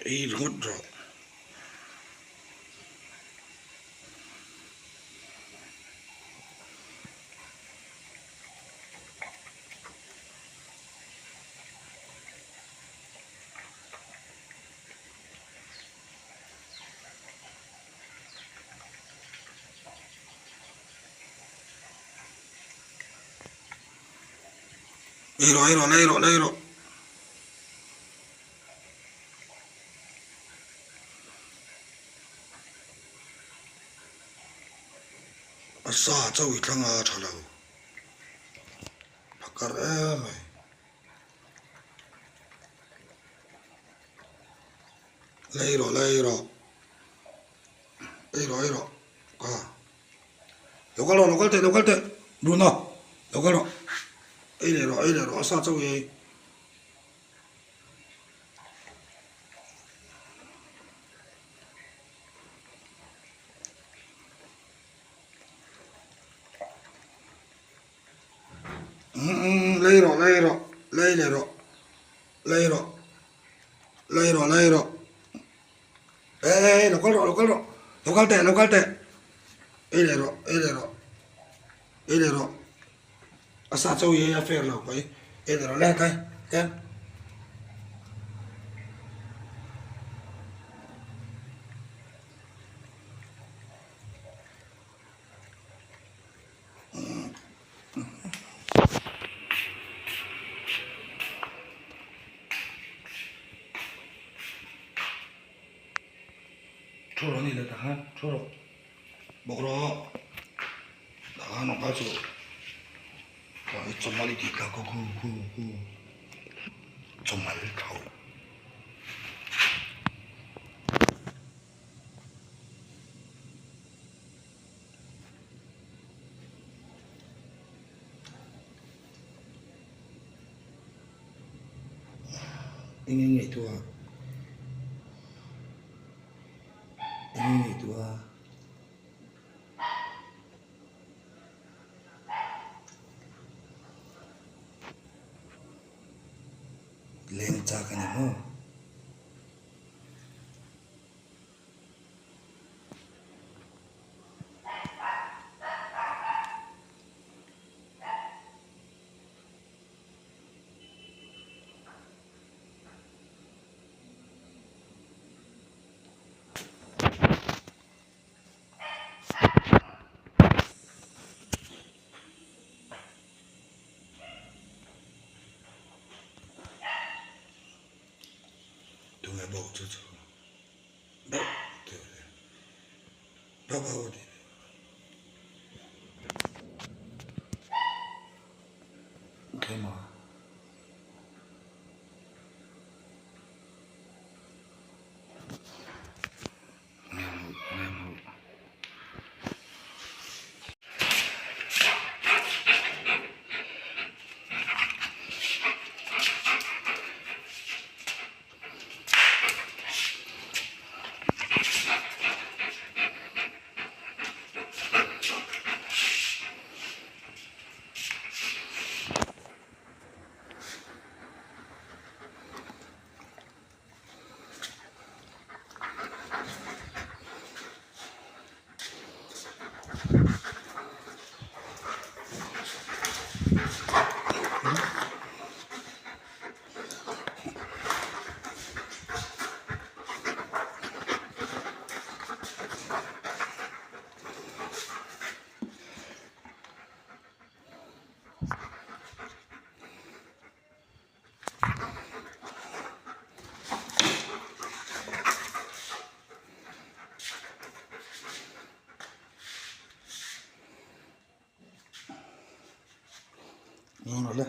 Ei ringawt rawh. Ei rawh ei rawh la ei rawh la ei rawh. A sa chauh i thlang a tha lo phakar em mai. La ei rawh la ei rawh ei rawh ei rawh ka lo kal rawh lo kal teh lo kal teh Bruno lo kal rawh ei leh rawh ei leh rawh a sa chauh i ei. Lei rawh lei rawh lei leh rawh lei rawh lei rawh lei rawh eh lo kal rawh lo kal rawh lo kal teh lo kal teh ei leh rawh ei leh rawh ei leh rawh a sa chauh hi a fair lo mai ei leh rawh le kai tlem. Thu rawh ni le tah khan thu rawh bawk rawh tah khan awm kha chu i chawmal i tih tla khu khu khu khu chawmal tho. Eng nge ngaihtuah eng nge ngaihtuah leng chak a ni maw. Tunge bawk chu chu bawk tih bawk bawk tih. Keimah. Zawn rawh le.